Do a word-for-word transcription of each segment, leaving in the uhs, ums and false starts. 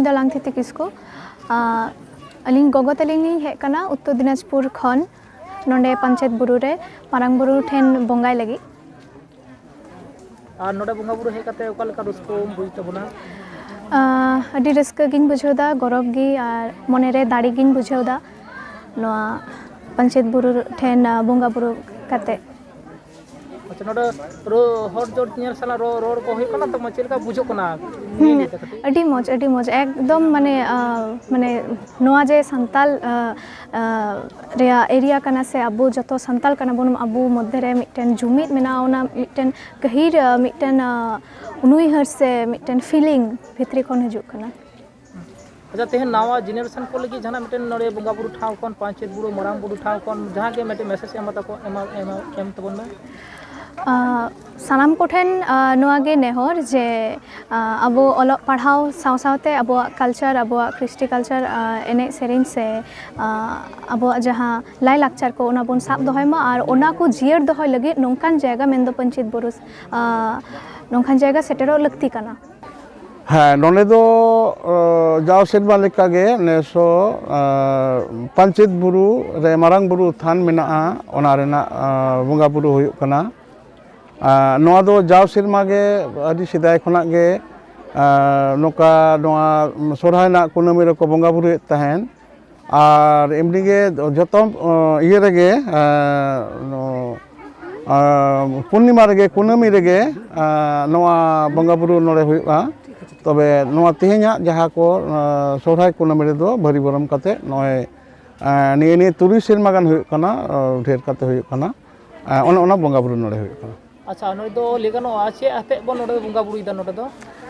ᱫᱟᱞᱟᱝ ᱛᱷᱤᱛᱤ ᱠᱤᱥᱠᱩ᱾ ᱟᱸ, ᱟᱹᱞᱤᱧ ᱜᱚᱜᱚ ᱛᱟᱹᱞᱤᱧ ᱞᱤᱧ ᱦᱮᱡ ᱠᱟᱱᱟ ᱩᱛᱛᱚᱨ ᱫᱤᱱᱟᱡᱽᱯᱩᱨ ᱠᱷᱚᱱ, ᱱᱚᱰᱮ ᱯᱟᱧᱪᱮᱛ ᱵᱩᱨᱩ ᱨᱮ ᱢᱟᱨᱟᱝ ᱵᱩᱨᱩ ᱴᱷᱮᱱ ᱵᱚᱸᱜᱟᱭ ᱞᱟᱹᱜᱤᱫ᱾ ᱟᱨ ᱱᱚᱰᱮ ᱵᱚᱸᱜᱟ ᱵᱩᱨᱩ ᱦᱮᱡ ᱠᱟᱛᱮ ᱚᱠᱟ ᱞᱮᱠᱟ ᱨᱟᱹᱥᱠᱟᱹᱢ ᱵᱩᱡᱽ ᱛᱟᱵᱚᱱᱟ? ᱟᱸ, ᱟᱹᱰᱤ ᱨᱟᱹᱥᱠᱟᱹ ᱜᱤᱧ ᱵᱩᱡᱷᱟᱹᱣ ᱮᱫᱟ, ᱜᱚᱨᱚᱵᱽ ᱜᱮ ᱟᱨ ᱢᱚᱱᱮᱨᱮ ᱫᱟᱲᱮ ᱜᱤᱧ ᱵᱩᱡᱷᱟᱹᱣ ᱮᱫᱟ ᱱᱚᱣᱟ ᱯᱟᱧᱪᱮᱛ ᱵᱩᱨᱩ ᱴᱷᱮᱱ, ᱟᱸ, ᱵᱚᱸᱜᱟ ᱵᱩᱨᱩ ᱠᱟᱛᱮ᱾ ᱟᱪᱪᱷᱟ, ᱱᱚᱰᱮ ᱨᱚ-, ᱦᱚᱲ ᱡᱚᱲ ᱧᱮᱞ ᱥᱟᱞᱟᱜ ᱨᱚ-, ᱨᱚᱲ ᱠᱚ ᱦᱩᱭᱩᱜ ᱠᱟᱱᱟ ᱛᱚ, ᱪᱮᱫ ᱞᱮᱠᱟ ᱵᱩᱡᱷᱟᱹᱜ ᱠᱟᱱᱟ? ᱦᱩᱸ, ᱞᱟᱹᱭ ᱛᱮ ᱠᱟᱹᱴᱤᱡ᱾ ᱟᱹᱰᱤ ᱢᱚᱡᱽ, ᱟᱹᱰᱤ ᱢᱚᱡᱽ, ᱮᱠᱫᱚᱢ ᱢᱟᱱᱮ, ᱟᱸ, ᱢᱟᱱᱮ ᱱᱚᱣᱟ ᱡᱮ ᱥᱟᱱᱛᱟᱞ, ᱟᱸ, ᱟᱸ, ᱨᱮᱭᱟᱜ ᱮᱨᱤᱭᱟ ᱠᱟᱱᱟ ᱥᱮ ᱟᱵᱚ ᱡᱚᱛᱚ ᱥᱟᱱᱛᱟᱞ ᱠᱟᱱᱟ ᱵᱚᱱ, ᱟᱵᱚ ᱢᱚᱫᱽᱫᱷᱮ ᱨᱮ ᱢᱤᱫᱴᱮᱱ ᱡᱩᱢᱤᱫ ᱢᱮᱱᱟᱜᱼᱟ, ᱚᱱᱟ ᱢᱤᱫᱴᱮᱱ ᱜᱟᱹᱦᱤᱨ, ᱟᱸ, ᱢᱤᱫᱴᱮᱱ, ᱟᱸ, ᱩᱱᱩᱭᱦᱟᱹᱨ ᱥᱮ ᱢᱤᱫᱴᱮᱱ feeling ᱵᱷᱤᱛᱨᱤ ᱠᱷᱚᱱ ᱦᱤᱡᱩᱜ ᱠᱟᱱᱟ᱾ ᱟᱪᱪᱷᱟ, ᱛᱮᱦᱮᱧ ᱱᱟᱣᱟ generation ᱠᱚ ᱞᱟᱹᱜᱤᱫ ᱡᱟᱦᱟᱱᱟᱜ ᱢᱤᱫᱴᱮᱱ ᱱᱚᱰᱮ ᱵᱚᱸᱜᱟ ᱵᱩᱨᱩ ᱴᱷᱟᱶ ᱠᱷᱚᱱ, ᱯᱟᱧᱪᱮᱛ ᱵᱩᱨᱩ ᱢᱟᱨᱟᱝ ᱵᱩᱨᱩ ᱴᱷᱟᱶ ᱠᱷᱚᱱ ᱡᱟᱦᱟᱸ ᱜᱮ ᱢᱤᱫᱴᱮᱱ message ᱮᱢ ᱛᱟᱠᱚ, ᱮᱢᱟ, ᱮᱢᱟ, ᱮᱢ ᱛᱟᱵᱚᱱ ᱢᱮ᱾ ᱟᱸ, ᱥᱟᱱᱟᱢ ᱠᱚᱴᱷᱮᱱ, ᱟᱸ, ᱱᱚᱣᱟ ᱜᱮ ᱱᱮᱦᱚᱨ ᱡᱮ, ᱟᱸ, ᱟᱵᱚ ᱚᱞᱚᱜ ᱯᱟᱲᱦᱟᱣ ᱥᱟᱶ ᱥᱟᱶᱛᱮ ᱟᱵᱚᱣᱟᱜ culture, ᱟᱵᱚᱣᱟᱜ ᱠᱨᱤᱥᱴᱤ culture, ᱟᱸ, ᱮᱱᱮᱡ ᱥᱮᱨᱮᱧ ᱥᱮ, ᱟᱸ, ᱟᱵᱚᱣᱟᱜ ᱡᱟᱦᱟᱸ ᱞᱟᱭᱼᱞᱟᱠᱪᱟᱨ ᱠᱚ, ᱚᱱᱟ ᱵᱚᱱ ᱥᱟᱵ ᱫᱚᱦᱚᱭ ᱢᱟ ᱟᱨ ᱚᱱᱟ ᱠᱚ ᱡᱤᱭᱟᱹᱲ ᱫᱚᱦᱚᱭ ᱞᱟᱹᱜᱤᱫ ᱱᱚᱝᱠᱟᱱ ᱡᱟᱭᱜᱟ ᱢᱮᱱᱫᱚ ᱯᱟᱧᱪᱮᱛ ᱵᱩᱨᱩ, ᱟᱸ, ᱱᱚᱝᱠᱟᱱ ᱡᱟᱭᱜᱟ ᱥᱮᱴᱮᱨᱚᱜ ᱞᱟᱹᱠᱛᱤ ᱠᱟᱱᱟ᱾ ᱦᱮᱸ, ᱱᱚᱰᱮ ᱫᱚ, ᱚ, ᱡᱟᱣ ᱥᱮᱨᱢᱟ ᱞᱮᱠᱟᱜᱮ ᱱᱮᱥ ᱦᱚᱸ, ᱚ, ᱯᱟᱧᱪᱮᱛ ᱵᱩᱨᱩ ᱨᱮ ᱢᱟᱨᱟᱝ ᱵᱩᱨᱩ ᱛᱷᱟᱱ ᱢᱮᱱᱟᱜᱼᱟ, ᱚᱱᱟ ᱨᱮᱱᱟᱜ, ᱚ, ᱵᱚᱸᱜᱟ ᱵᱩᱨᱩ ᱦᱩᱭᱩᱜ ᱠᱟᱱᱟ᱾ ᱟ, ᱱᱚᱣᱟ ᱫᱚ ᱡᱟᱣ ᱥᱮᱨᱢᱟ ᱜᱮ, ᱟᱹᱰᱤ ᱥᱮᱫᱟᱭ ᱠᱷᱚᱱᱟᱜ ᱜᱮ, ᱟ, ᱱᱚᱝᱠᱟ ᱱᱚᱣᱟ ᱥᱚᱨᱦᱟᱭ ᱨᱮᱱᱟᱜ ᱠᱩᱱᱟᱹᱢᱤ ᱨᱮᱠᱚ ᱵᱚᱸᱜᱟ ᱵᱩᱨᱩᱭᱮᱫ ᱛᱟᱦᱮᱸᱱ᱾ ᱟᱨ ᱮᱢᱱᱤ ᱜᱮ ᱡᱚᱛᱚ, ᱚ, ᱤᱭᱟᱹ ᱨᱮᱜᱮ, ᱟ, ᱱᱚ-, ᱟ, ᱯᱩᱨᱱᱤᱢᱟ ᱨᱮᱜᱮ, ᱠᱩᱱᱟᱹᱢᱤ ᱨᱮᱜᱮ, ᱟ, ᱱᱚᱣᱟ ᱵᱚᱸᱜᱟ ᱵᱩᱨᱩ ᱱᱚᱰᱮ ᱦᱩᱭᱩᱜᱼᱟ᱾ ᱛᱚᱵᱮ ᱱᱚᱣᱟ ᱛᱮᱦᱮᱧᱟᱜ ᱡᱟᱦᱟᱸ ᱠᱚ, ᱟ, ᱥᱚᱨᱦᱟᱭ ᱠᱩᱱᱟᱹᱢᱤ ᱨᱮᱫᱚ ᱵᱷᱟᱹᱨᱤ ᱵᱷᱚᱨᱚᱢ ᱠᱟᱛᱮ ᱱᱚᱜᱼᱚᱭ, ᱟ, ᱱᱤᱭᱟᱹ, ᱱᱤᱭᱟᱹ ᱛᱩᱨᱩᱭ ᱥᱮᱨᱢᱟ ᱜᱟᱱ ᱦᱩᱭᱩᱜ ᱠᱟᱱᱟ, ᱟ, ᱰᱷᱮᱨ ᱠᱟᱛᱮ ᱦᱩᱭᱩᱜ ᱠᱟᱱᱟ᱾ ᱟ, ᱚᱱᱮ ᱚᱱᱟ ᱵᱚᱸᱜᱟ ᱵᱩᱨᱩ ᱱᱚᱰᱮ ᱦᱩᱭᱩᱜ ᱠᱟᱱᱟ᱾ ᱟᱪᱪᱷᱟ, ᱱᱚᱰᱮ ᱫᱚ ᱞᱟᱹᱭ ᱜᱟᱱᱚᱜᱼᱟ, ᱪᱮᱫ ᱟᱛᱮᱫ ᱵᱚᱱ ᱱᱚᱰᱮ ᱫᱚ ᱵᱚᱸᱜᱟ ᱵᱩᱨᱩᱭᱮᱫᱟ? ᱱᱚᱰᱮ ᱫᱚ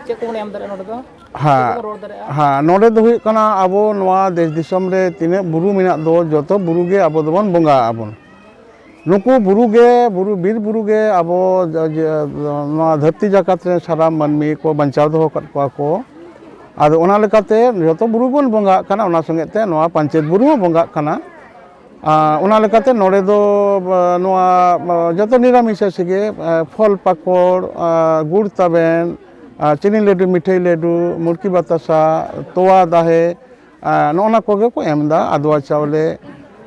ᱪᱮᱫ ᱠᱚᱵᱚᱱ ᱮᱢ ᱫᱟᱲᱮᱭᱟᱜᱼᱟ? ᱱᱚᱰᱮ ᱫᱚ ᱪᱮᱫ ᱦᱮᱸ, ᱠᱚᱵᱚᱱ ᱨᱚᱲ ᱫᱟᱲᱮᱭᱟᱜᱼᱟ? ᱦᱮᱸ, ᱱᱚᱰᱮ ᱫᱚ ᱦᱩᱭᱩᱜ ᱠᱟᱱᱟ, ᱟᱵᱚ ᱱᱚᱣᱟ ᱫᱮᱥ ᱫᱤᱥᱚᱢ ᱨᱮ ᱛᱤᱱᱟᱹᱜ ᱵᱩᱨᱩ ᱢᱮᱱᱟᱜ ᱫᱚ, ᱡᱚᱛᱚ ᱵᱩᱨᱩ ᱜᱮ ᱟᱵᱚ ᱫᱚᱵᱚᱱ ᱵᱚᱸᱜᱟ ᱟᱵᱚᱱ᱾ ᱱᱩᱠᱩ ᱵᱩᱨᱩ ᱜᱮ, ᱵᱩᱨᱩ, ᱵᱤᱨ ᱵᱩᱨᱩ ᱜᱮ ᱟᱵᱚ ᱡ-, ᱡ-, ᱱᱚᱣᱟ ᱫᱷᱟᱹᱨᱛᱤ ᱡᱟᱠᱟᱛ ᱨᱮ ᱥᱟᱱᱟᱢ ᱢᱟᱹᱱᱢᱤ ᱠᱚ ᱵᱟᱧᱪᱟᱣ ᱫᱚᱦᱚ ᱟᱠᱟᱫ ᱠᱚᱣᱟ ᱠᱚ᱾ ᱟᱫᱚ ᱚᱱᱟ ᱞᱮᱠᱟᱛᱮ ᱡᱚᱛᱚ ᱵᱩᱨᱩ ᱵᱚᱱ ᱵᱚᱸᱜᱟᱜ ᱠᱟᱱᱟ, ᱚᱱᱟ ᱥᱚᱸᱜᱮ ᱛᱮ ᱱᱚᱣᱟ ᱯᱟᱧᱪᱮᱛ ᱵᱩᱨᱩ ᱦᱚᱸ ᱵᱚᱸᱜᱟᱜ ᱠᱟᱱᱟ᱾ ᱟᱨ ᱚᱱᱟ ᱞᱮᱠᱟᱛᱮ ᱱᱚᱰᱮ ᱫᱚ, ᱟ, ᱱᱚᱣᱟ, ᱟ, ᱡᱚᱛᱚ ᱱᱤᱨᱟᱢᱤᱥ ᱟᱹᱥᱤ ᱜᱮ, ᱟ, ᱯᱷᱚᱞ ᱯᱟᱠᱚᱲ, ᱟ, ᱜᱩᱲ ᱛᱟᱵᱮᱱ, ᱟᱨ ᱪᱤᱱᱤ ᱞᱟᱹᱰᱩ, ᱢᱤᱴᱷᱟᱹᱭ ᱞᱟᱹᱰᱩ, ᱢᱩᱲᱠᱤ ᱵᱟᱛᱟᱥᱟ, ᱛᱚᱣᱟ ᱫᱟᱦᱮ, ᱟᱨ ᱱᱚᱜᱼᱚ ᱱᱟ ᱠᱚᱜᱮ ᱠᱚ ᱮᱢ ᱮᱫᱟ, ᱟᱫᱽᱣᱟ ᱪᱟᱣᱞᱮ,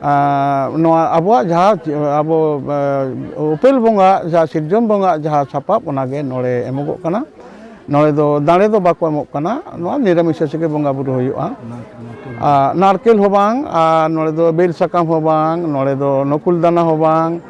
ᱟᱨ ᱱᱚᱣᱟ ᱟᱵᱚᱣᱟᱜ ᱡᱟᱦᱟᱸ ᱟᱵᱚ, ᱟᱨ ᱩᱯᱮᱞ ᱵᱚᱸᱜᱟ, ᱡᱟᱦᱟᱸ ᱥᱤᱨᱡᱚᱱ ᱵᱚᱸᱜᱟ ᱡᱟᱦᱟᱸ ᱥᱟᱯᱟᱵ, ᱚᱱᱟᱜᱮ ᱱᱚᱰᱮ ᱮᱢᱚᱜᱚᱜ ᱠᱟᱱᱟ᱾ ᱱᱚᱰᱮ ᱫᱚ ᱫᱟᱲᱮ ᱫᱚ ᱵᱟᱠᱚ ᱮᱢᱚᱜ ᱠᱟᱱᱟ, ᱱᱚᱣᱟ ᱱᱤᱨᱟᱢᱤᱥ ᱜᱮ ᱵᱚᱸᱜᱟ ᱵᱩᱨᱩ ᱦᱩᱭᱩᱜᱼᱟ᱾ ᱟᱨ ᱱᱟᱨᱠᱮᱞ ᱦᱚᱸ ᱵᱟᱝ, ᱟᱨ ᱱᱚᱰᱮ ᱫᱚ ᱵᱮᱞ ᱥᱟᱠᱟᱢ ᱦᱚᱸ ᱵᱟᱝ, ᱱᱚᱰᱮ ᱫᱚ ᱱᱚᱠᱩᱞ ᱫᱟᱱᱟ ᱦᱚᱸ ᱵᱟᱝ,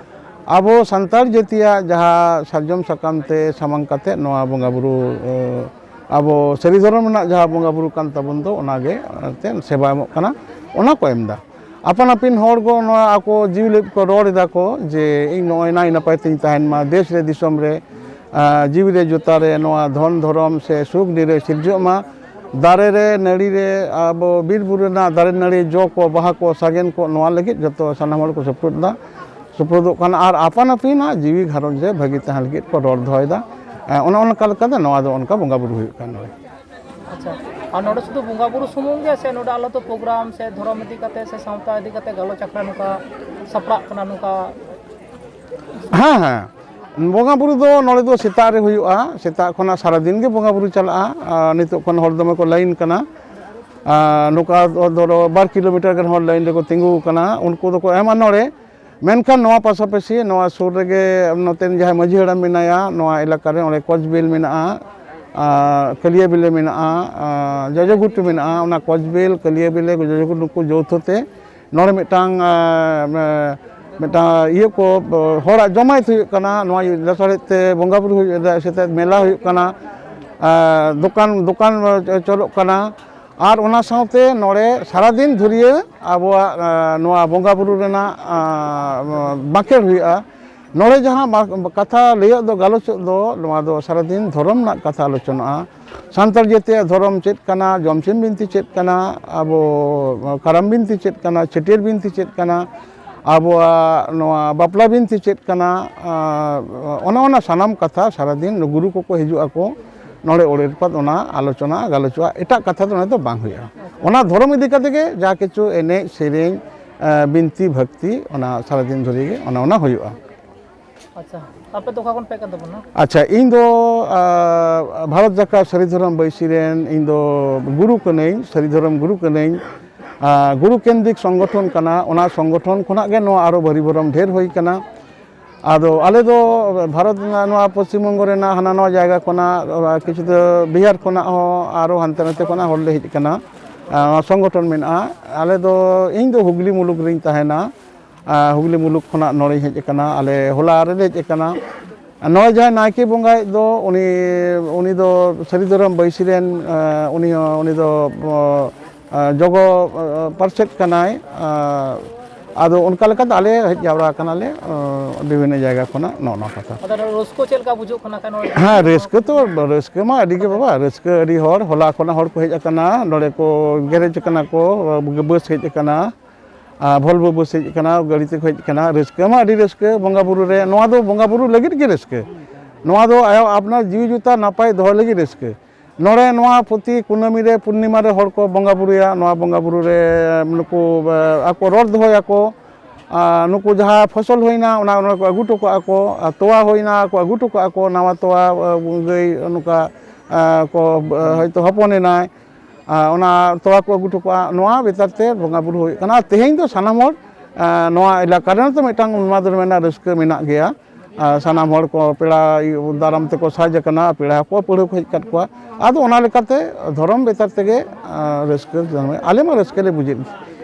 ᱟᱵᱚ ᱥᱟᱱᱛᱟᱲ ᱡᱟᱹᱛᱤᱭᱟᱜ ᱡᱟᱦᱟᱸ ᱥᱟᱨᱡᱚᱢ ᱥᱟᱠᱟᱢ ᱛᱮ ᱥᱟᱢᱟᱝ ᱠᱟᱛᱮ ᱱᱚᱣᱟ ᱵᱚᱸᱜᱟ ᱵᱩᱨᱩ, ᱮ, ᱟᱵᱚ ᱥᱟᱹᱨᱤ ᱫᱷᱚᱨᱚᱢ ᱨᱮᱱᱟᱜ ᱡᱟᱦᱟᱸ ᱵᱚᱸᱜᱟ ᱵᱩᱨᱩ ᱠᱟᱱ ᱛᱟᱵᱚᱱ ᱫᱚ, ᱚᱱᱟᱜᱮ ᱮᱱᱛᱮᱫ ᱥᱮᱵᱟ ᱮᱢᱚᱜ ᱠᱟᱱᱟ, ᱚᱱᱟ ᱠᱚ ᱮᱢ ᱮᱫᱟ᱾ ᱟᱯᱟᱱ ᱟᱹᱯᱤᱱ ᱦᱚᱲ ᱠᱚ ᱱᱚᱣᱟ ᱟᱠᱚ ᱡᱤᱣᱤ ᱞᱟᱹᱜᱤᱫ ᱠᱚ ᱨᱚᱲ ᱮᱫᱟ ᱠᱚ ᱡᱮ, "ᱤᱧ ᱱᱚᱜᱼᱚᱭ ᱱᱟᱭ ᱱᱟᱯᱟᱭ ᱛᱤᱧ ᱛᱟᱦᱮᱱ ᱢᱟ, ᱫᱮᱥ ᱨᱮ ᱫᱤᱥᱚᱢ ᱨᱮ, ᱟ, ᱡᱤᱣᱤ ᱨᱮ ᱡᱚᱛᱟ ᱨᱮ ᱱᱚᱣᱟ ᱫᱷᱚᱱ ᱫᱷᱚᱨᱚᱢ ᱥᱮ ᱥᱩᱠ ᱱᱤᱨᱟᱹᱭ ᱥᱤᱨᱡᱟᱹᱜ ᱢᱟ, ᱫᱟᱨᱮ ᱨᱮ ᱱᱟᱹᱲᱤ ᱨᱮ ᱟᱵᱚ ᱵᱤᱨ ᱵᱩᱨᱩ ᱨᱮᱱᱟᱜ ᱫᱟᱨᱮ ᱱᱟᱹᱲᱤ ᱡᱚ ᱠᱚ ᱵᱟᱦᱟ ᱠᱚ ᱥᱟᱜᱮᱱ ᱠᱚ ᱱᱚᱣᱟ ᱞᱟᱹᱜᱤᱫ ᱡᱚᱛᱚ ᱥᱟᱱᱟᱢ ᱦᱚᱲ ᱠᱚ ᱥᱩᱯᱨᱩᱫ ᱮᱫᱟ, ᱥᱩᱯᱨᱩᱫᱚᱜ ᱠᱟᱱᱟ ᱟᱨ ᱟᱯᱟᱱ ᱟᱹᱯᱤᱱᱟᱜ ᱡᱤᱣᱤ ᱜᱷᱟᱨᱚᱸᱡᱽ ᱨᱮ ᱵᱷᱟᱹᱜᱤ ᱛᱟᱦᱮᱸ ᱞᱟᱹᱜᱤᱫ ᱠᱚ ᱨᱚᱲ ᱫᱚᱦᱚᱭᱮᱫᱟ᱾" ᱮ, ᱚᱱᱮ ᱚᱱᱠᱟ ᱞᱮᱠᱟᱛᱮ ᱱᱚᱣᱟ ᱫᱚ ᱚᱱᱠᱟ ᱵᱚᱸᱜᱟ ᱵᱩᱨᱩ ᱦᱩᱭᱩᱜ ᱠᱟᱱᱟ ᱱᱚᱰᱮ᱾ ᱟᱪᱪᱷᱟ, ᱟᱨ ᱱᱚᱰᱮ ᱥᱩᱫᱷᱩ ᱵᱚᱸᱜᱟ ᱵᱩᱨᱩ ᱥᱩᱢᱩᱝ ᱜᱮ ᱥᱮ ᱱᱚᱰᱮ ᱟᱞᱚ ᱛᱚ ᱯᱨᱳᱜᱨᱟᱢ ᱥᱮ ᱫᱷᱚᱨᱚᱢ ᱤᱫᱤ ᱠᱟᱛᱮ ᱥᱮ ᱥᱟᱶᱛᱟ ᱤᱫᱤ ᱠᱟᱛᱮ ᱜᱟᱞᱚᱪ ᱟᱠᱷᱲᱟ ᱱᱚᱝᱠᱟ ᱥᱟᱯᱲᱟᱜ ᱠᱟᱱᱟ ᱱᱚᱝᱠᱟ? ᱦᱮᱸ, ᱦᱮᱸ, ᱵᱚᱸᱜᱟ ᱵᱩᱨᱩ ᱫᱚ ᱱᱚᱰᱮ ᱫᱚ ᱥᱮᱛᱟᱜ ᱨᱮ ᱦᱩᱭᱩᱜᱼᱟ, ᱥᱮᱛᱟᱜ ᱠᱷᱚᱱᱟᱜ ᱥᱟᱨᱟᱫᱤᱱ ᱜᱮ ᱵᱚᱸᱜᱟ ᱵᱩᱨᱩ ᱪᱟᱞᱟᱜᱼᱟ᱾ ᱟᱨ ᱱᱤᱛᱚᱜ ᱠᱷᱚᱱ ᱦᱚᱲ ᱫᱚᱢᱮ ᱠᱚ ᱞᱟᱭᱤᱱ ᱠᱟᱱᱟ᱾ ᱟᱨ ᱱᱚᱝᱠᱟ ᱫᱷᱚᱨᱚ ᱵᱟᱨ ᱠᱤᱞᱳᱢᱤᱴᱟᱨ ᱜᱟᱱ ᱦᱚᱲ ᱞᱟᱭᱤᱱ ᱨᱮᱠᱚ ᱛᱤᱸᱜᱩ ᱟᱠᱟᱱᱟ, ᱩᱱᱠᱩ ᱫᱚᱠᱚ ᱮᱢᱟ ᱱᱚᱰᱮ᱾ ᱢᱮᱱᱠᱷᱟᱱ ᱱᱚᱣᱟ ᱯᱟᱥᱟᱯᱟᱥᱤ ᱱᱚᱣᱟ ᱥᱩᱨ ᱨᱮᱜᱮ ᱱᱚᱛᱮᱱ ᱡᱟᱦᱟᱸᱭ ᱢᱟᱹᱡᱷᱤ ᱦᱟᱲᱟᱢ ᱢᱮᱱᱟᱭᱟ, ᱱᱚᱣᱟ ᱮᱞᱟᱠᱟ ᱨᱮ ᱚᱸᱰᱮ ᱠᱚᱪᱵᱤᱞ ᱢᱮᱱᱟᱜᱼᱟ, ᱟᱨ ᱠᱟᱹᱞᱤᱭᱟᱹᱵᱤᱞᱮ ᱢᱮᱱᱟᱜᱼᱟ, ᱟᱨ ᱡᱚᱡᱚᱜᱷᱩᱴᱩ ᱢᱮᱱᱟᱜᱼᱟ᱾ ᱚᱱᱟ ᱠᱚᱪᱵᱤᱞ, ᱠᱟᱹᱞᱤᱭᱟᱹᱵᱤᱞᱮ, ᱡᱚᱡᱚᱜᱷᱩᱴᱩ ᱱᱩᱠᱩ ᱡᱳᱣᱛᱷᱚ ᱛᱮ ᱱᱚᱰᱮ ᱢᱤᱫᱴᱟᱝ, ᱟᱨ, ᱢᱤᱫᱴᱟᱝ ᱤᱭᱟᱹ ᱠᱚ, ᱦᱚᱲᱟᱜ ᱡᱚᱢᱟᱭᱮᱛ ᱦᱩᱭᱩᱜ ᱠᱟᱱᱟ, ᱱᱚᱣᱟ ᱞᱟᱥᱟᱲᱦᱮᱫ ᱛᱮ ᱵᱚᱸᱜᱟ ᱵᱩᱨᱩ ᱦᱩᱭᱩᱜᱼᱟ, ᱥᱮᱛᱟᱜ ᱢᱮᱞᱟ ᱦᱩᱭᱩᱜ ᱠᱟᱱᱟ, ᱟᱨ ᱫᱚᱠᱟᱱ, ᱫᱚᱠᱟᱱ ᱪᱚᱞᱚᱜ ᱠᱟᱱᱟ᱾ ᱟᱨ ᱚᱱᱟ ᱥᱟᱶᱛᱮ ᱱᱚᱰᱮ ᱥᱟᱨᱟᱫᱤᱱ ᱫᱷᱩᱨᱤᱭᱟᱹ ᱟᱵᱚᱣᱟᱜ, ᱟᱸ, ᱱᱚᱣᱟ ᱵᱚᱸᱜᱟ ᱵᱩᱨᱩ ᱨᱮᱱᱟᱜ, ᱟᱸ, ᱵᱟᱸᱠᱷᱮᱲ ᱦᱩᱭᱩᱜᱼᱟ᱾ ᱱᱚᱰᱮ ᱡᱟᱦᱟᱸ ᱵᱟ-, ᱠᱟᱛᱷᱟ ᱞᱟᱹᱭᱚᱜ ᱫᱚ, ᱜᱟᱞᱚᱪᱚᱜ ᱫᱚ, ᱱᱚᱣᱟ ᱫᱚ ᱥᱟᱨᱟᱫᱤᱱ ᱫᱷᱚᱨᱚᱢ ᱨᱮᱱᱟᱜ ᱠᱟᱛᱷᱟ ᱟᱞᱳᱪᱚᱱᱟᱜᱼᱟ᱾ ᱥᱟᱱᱛᱟᱲ ᱡᱟᱹᱛᱤᱭᱟᱜ ᱫᱷᱚᱨᱚᱢ ᱪᱮᱫ ᱠᱟᱱᱟ, ᱡᱚᱢᱥᱤᱢ ᱵᱤᱱᱛᱤ ᱪᱮᱫ ᱠᱟᱱᱟ, ᱟᱵᱚ ᱠᱟᱨᱟᱢ ᱵᱤᱱᱛᱤ ᱪᱮᱫ ᱠᱟᱱᱟ, ᱪᱷᱟᱹᱴᱭᱟᱹᱨ ᱵᱤᱱᱛᱤ ᱪᱮᱫ ᱠᱟᱱᱟ, ᱟᱵᱚᱣᱟᱜ ᱱᱚᱣᱟ ᱵᱟᱯᱞᱟ ᱵᱤᱱᱛᱤ ᱪᱮᱫ ᱠᱟᱱᱟ, ᱟᱨ ᱚᱱᱟ, ᱚᱱᱟ ᱥᱟᱱᱟᱢ ᱠᱟᱛᱷᱟ ᱥᱟᱨᱟᱫᱤᱱ ᱜᱩᱨᱩ ᱠᱚᱠᱚ ᱦᱤᱡᱩᱜ ᱟᱠᱚ, ᱱᱚᱰᱮ ᱚᱲᱮᱨ ᱯᱟᱛ ᱚᱱᱟ ᱟᱞᱳᱪᱚᱱᱟ ᱜᱟᱞᱚᱪᱚᱜᱼᱟ, ᱮᱴᱟᱜ ᱠᱟᱛᱷᱟ ᱫᱚ ᱱᱚᱰᱮ ᱫᱚ ᱵᱟᱝ ᱦᱩᱭᱩᱜᱼᱟ᱾ ᱚᱱᱟ ᱫᱷᱚᱨᱚᱢ ᱤᱫᱤ ᱠᱟᱛᱮ ᱜᱮ ᱡᱟ ᱠᱤᱪᱷᱩ ᱮᱱᱮᱡ ᱥᱮᱨᱮᱧ, ᱮ, ᱵᱤᱱᱛᱤ ᱵᱷᱟᱠᱛᱤ ᱚᱱᱟ ᱥᱟᱨᱟᱫᱤᱱ ᱫᱷᱚᱨᱮ ᱜᱮ ᱚᱱᱟ, ᱚᱱᱟ ᱦᱩᱭᱩᱜᱼᱟ᱾ ᱟᱪᱪᱷᱟ, ᱟᱯᱮ ᱫᱚ ᱚᱠᱟ ᱠᱷᱚᱱ ᱯᱮ ᱦᱮᱡ ᱠᱟᱱ ᱛᱟᱵᱚᱱᱟ? ᱟᱪᱪᱷᱟ, ᱤᱧ ᱫᱚ ᱟᱨ, ᱵᱷᱟᱨᱚᱛ ᱡᱟᱠᱟᱛ ᱥᱟᱹᱨᱤ ᱫᱷᱚᱨᱚᱢ ᱵᱟᱹᱭᱥᱤ ᱨᱮᱱ ᱤᱧ ᱫᱚ ᱜᱩᱨᱩ ᱠᱟᱹᱱᱟᱹᱧ, ᱥᱟᱹᱨᱤ ᱫᱷᱚᱨᱚᱢ ᱜᱩᱨᱩ ᱠᱟᱹᱱᱟᱹᱧ᱾ ᱟᱨ, ᱜᱩᱨᱩ ᱠᱮᱱᱫᱨᱤᱠ ᱥᱚᱝᱜᱚᱴᱷᱚᱱ ᱠᱟᱱᱟ, ᱚᱱᱟ ᱥᱚᱝᱜᱚᱴᱷᱚᱱ ᱠᱷᱚᱱᱟᱜ ᱜᱮ ᱱᱚᱣᱟ ᱟᱨᱚ ᱵᱷᱟᱹᱨᱤ ᱵᱷᱚᱨᱚᱢ ᱰᱷᱮᱨ ᱦᱩᱭ ᱠᱟᱱᱟ᱾ ᱟᱫᱚ ᱟᱞᱮ ᱫᱚ ᱵᱷᱟᱨᱚᱛ ᱨᱮᱱᱟᱜ ᱱᱚᱣᱟ ᱯᱚᱥᱪᱤᱢ ᱵᱚᱝᱜᱚ ᱨᱮᱱᱟᱜ ᱦᱟᱱᱟ ᱱᱚᱣᱟ ᱡᱟᱭᱜᱟ ᱠᱷᱚᱱᱟᱜ, ᱟᱨ, ᱠᱤᱪᱷᱩ ᱫᱚ ᱵᱤᱦᱟᱨ ᱠᱷᱚᱱᱟᱜ ᱦᱚᱸ ᱟᱨᱚ ᱦᱟᱱᱛᱮ ᱱᱟᱛᱮ ᱠᱷᱚᱱᱟᱜ ᱦᱚᱲ ᱞᱮ ᱦᱮᱡ ᱟᱠᱟᱱᱟ᱾ ᱟᱨ, ᱱᱚᱣᱟ ᱥᱚᱝᱜᱚᱴᱷᱚᱱ ᱢᱮᱱᱟᱜᱼᱟ᱾ ᱟᱞᱮ ᱫᱚ, ᱤᱧ ᱫᱚ ᱦᱩᱜᱽᱞᱤ ᱢᱩᱞᱩᱠ ᱨᱤᱧ ᱛᱟᱦᱮᱱᱟ᱾ ᱟᱨ, ᱦᱩᱜᱽᱞᱤ ᱢᱩᱞᱩᱠ ᱠᱷᱚᱱᱟᱜ ᱱᱚᱰᱮᱧ ᱦᱮᱡ ᱟᱠᱟᱱᱟ᱾ ᱟᱞᱮ ᱦᱚᱞᱟ ᱨᱮᱞᱮ ᱦᱮᱡ ᱟᱠᱟᱱᱟ᱾ ᱟᱨ ᱱᱚᱜᱼᱚᱭ ᱡᱟᱦᱟᱸᱭ ᱱᱟᱭᱠᱮ ᱵᱚᱸᱜᱟᱭᱮᱫ ᱫᱚ, ᱩᱱᱤ, ᱩᱱᱤ ᱫᱚ ᱥᱟᱹᱨᱤ ᱫᱷᱚᱨᱚᱢ ᱵᱟᱹᱭᱥᱤ ᱨᱮᱱ, ᱟᱨ, ᱩᱱᱤ ᱦᱚᱸ, ᱩᱱᱤ ᱫᱚ, ᱟᱨ, ᱡᱚᱜᱚ, ᱟᱨ, ᱯᱟᱨᱥᱮᱛ ᱠᱟᱱᱟᱭ᱾ ᱟᱨ ᱟᱫᱚ ᱚᱱᱠᱟ ᱞᱮᱠᱟᱛᱮ ᱟᱞᱮ ᱦᱮᱡ ᱡᱟᱣᱨᱟ ᱟᱠᱟᱱᱟᱞᱮ, ᱟᱨ, ᱵᱤᱵᱷᱤᱱᱱᱚ ᱡᱟᱭᱜᱟ ᱠᱷᱚᱱᱟᱜ ᱱᱚᱜᱼᱚ ᱱᱚᱣᱟ ᱠᱟᱛᱷᱟ᱾ ᱟᱫᱚ ᱨᱟᱹᱥᱠᱟᱹ ᱪᱮᱫ ᱞᱮᱠᱟ ᱵᱩᱡᱷᱟᱹᱜ ᱠᱟᱱᱟ ᱠᱷᱟᱱ ᱱᱚᱰᱮ? ᱦᱮᱸ, ᱨᱟᱹᱥᱠᱟᱹ ᱛᱚ, ᱨᱟᱹᱥᱠᱟᱹ ᱢᱟ ᱟᱹᱰᱤ ᱜᱮ ᱵᱟᱵᱟ, ᱨᱟᱹᱥᱠᱟᱹ ᱟᱹᱰᱤ ᱦᱚᱲ, ᱦᱚᱞᱟ ᱠᱷᱚᱱᱟᱜ ᱦᱚᱲ ᱠᱚ ᱦᱮᱡ ᱟᱠᱟᱱᱟ, ᱱᱚᱰᱮ ᱠᱚ ᱜᱮᱨᱮᱡᱽ ᱟᱠᱟᱱᱟ ᱠᱚ, ᱵᱟᱥ ᱦᱮᱡ ᱟᱠᱟᱱᱟ, ᱟᱨ ᱵᱷᱚᱞᱵᱷᱚ ᱵᱟᱥ ᱦᱮᱡ ᱟᱠᱟᱱᱟ, ᱜᱟᱹᱰᱤ ᱛᱮᱠᱚ ᱦᱮᱡ ᱟᱠᱟᱱᱟ᱾ ᱨᱟᱹᱥᱠᱟᱹ ᱢᱟ ᱟᱹᱰᱤ ᱨᱟᱹᱥᱠᱟᱹ ᱵᱚᱸᱜᱟ ᱵᱩᱨᱩ ᱨᱮ, ᱱᱚᱣᱟ ᱫᱚ ᱵᱚᱸᱜᱟ ᱵᱩᱨᱩ ᱞᱟᱹᱜᱤᱫ ᱜᱮ ᱨᱟᱹᱥᱠᱟᱹ, ᱱᱚᱣᱟ ᱫᱚ ᱟᱭᱟᱜ ᱟᱯᱱᱟᱨ ᱡᱤᱣᱤ ᱡᱩᱛᱟ ᱱᱟᱯᱟᱭ ᱫᱚᱦᱚ ᱞᱟᱹᱜᱤᱫ ᱨᱟᱹᱥᱠᱟᱹ᱾ ᱱᱚᱰᱮ ᱱᱚᱣᱟ ᱯᱨᱚᱛᱤ ᱠᱩᱱᱟᱹᱢᱤ ᱨᱮ, ᱯᱩᱨᱱᱤᱢᱟ ᱨᱮ ᱦᱚᱲ ᱠᱚ ᱵᱚᱸᱜᱟ ᱵᱩᱨᱩᱭᱟ᱾ ᱱᱚᱣᱟ ᱵᱚᱸᱜᱟ ᱵᱩᱨᱩ ᱨᱮ ᱱᱩᱠᱩ, ᱮ, ᱟᱠᱚ ᱨᱚᱲ ᱫᱚᱦᱚᱭᱟᱠᱚ᱾ ᱟᱨ ᱱᱩᱠᱩ ᱡᱟᱦᱟᱸ ᱯᱷᱚᱥᱚᱞ ᱦᱩᱭᱱᱟ, ᱚᱱᱟ, ᱚᱱᱟ ᱠᱚ ᱟᱹᱜᱩ ᱦᱚᱴᱚ ᱠᱟᱜᱼᱟ ᱠᱚ᱾ ᱟᱨ ᱛᱚᱣᱟ ᱦᱩᱭᱱᱟ, ᱠᱚ ᱟᱹᱜᱩ ᱦᱚᱴᱚ ᱠᱟᱜᱼᱟ ᱠᱚ᱾ ᱱᱟᱣᱟ ᱛᱚᱣᱟ, ᱮ, ᱜᱟᱹᱭ ᱱᱚᱝᱠᱟ, ᱮ, ᱠᱚ, ᱮ, ᱦᱚᱭᱛᱳ ᱦᱚᱯᱚᱱ ᱮᱱᱟᱭ, ᱟᱨ ᱚᱱᱟ ᱛᱚᱣᱟ ᱠᱚ ᱟᱹᱜᱩ ᱦᱚᱴᱚ ᱠᱟᱜᱼᱟ᱾ ᱱᱚᱣᱟ ᱵᱮᱯᱟᱨ ᱛᱮ ᱵᱚᱸᱜᱟ ᱵᱩᱨᱩ ᱦᱩᱭᱩᱜ ᱠᱟᱱᱟ᱾ ᱟᱨ ᱛᱮᱦᱮᱧ ᱫᱚ ᱥᱟᱱᱟᱢ ᱦᱚᱲ, ᱮ, ᱱᱚᱣᱟ ᱮᱞᱟᱠᱟ ᱨᱮᱱ ᱛᱚ ᱢᱤᱫᱴᱟᱝ ᱱᱚᱣᱟ ᱫᱚ ᱢᱮᱱᱟᱜ, ᱨᱟᱹᱥᱠᱟᱹ ᱢᱮᱱᱟᱜ ᱜᱮᱭᱟ᱾ ᱟᱨ ᱥᱟᱱᱟᱢ ᱦᱚᱲ ᱠᱚ ᱯᱮᱲᱟ ᱫᱟᱨᱟᱢ ᱛᱮᱠᱚ ᱥᱟᱡᱽ ᱟᱠᱟᱱᱟ, ᱯᱮᱲᱟ ᱠᱚ ᱯᱟᱹᱲᱦᱟᱹ ᱠᱚ ᱦᱮᱡ ᱟᱠᱟᱫ ᱠᱚᱣᱟ᱾ ᱟᱫᱚ ᱚᱱᱟ ᱞᱮᱠᱟᱛᱮ ᱫᱷᱚᱨᱚᱢ ᱵᱮᱯᱟᱨ ᱛᱮᱜᱮ, ᱟᱨ, ᱨᱟᱹᱥᱠᱟᱹ ᱡᱟᱱᱟᱢ, ᱟᱞᱮ ᱢᱟ ᱨᱟᱹᱥᱠᱟᱹ ᱞᱮ ᱵᱩᱡᱮᱫ ᱜᱮ᱾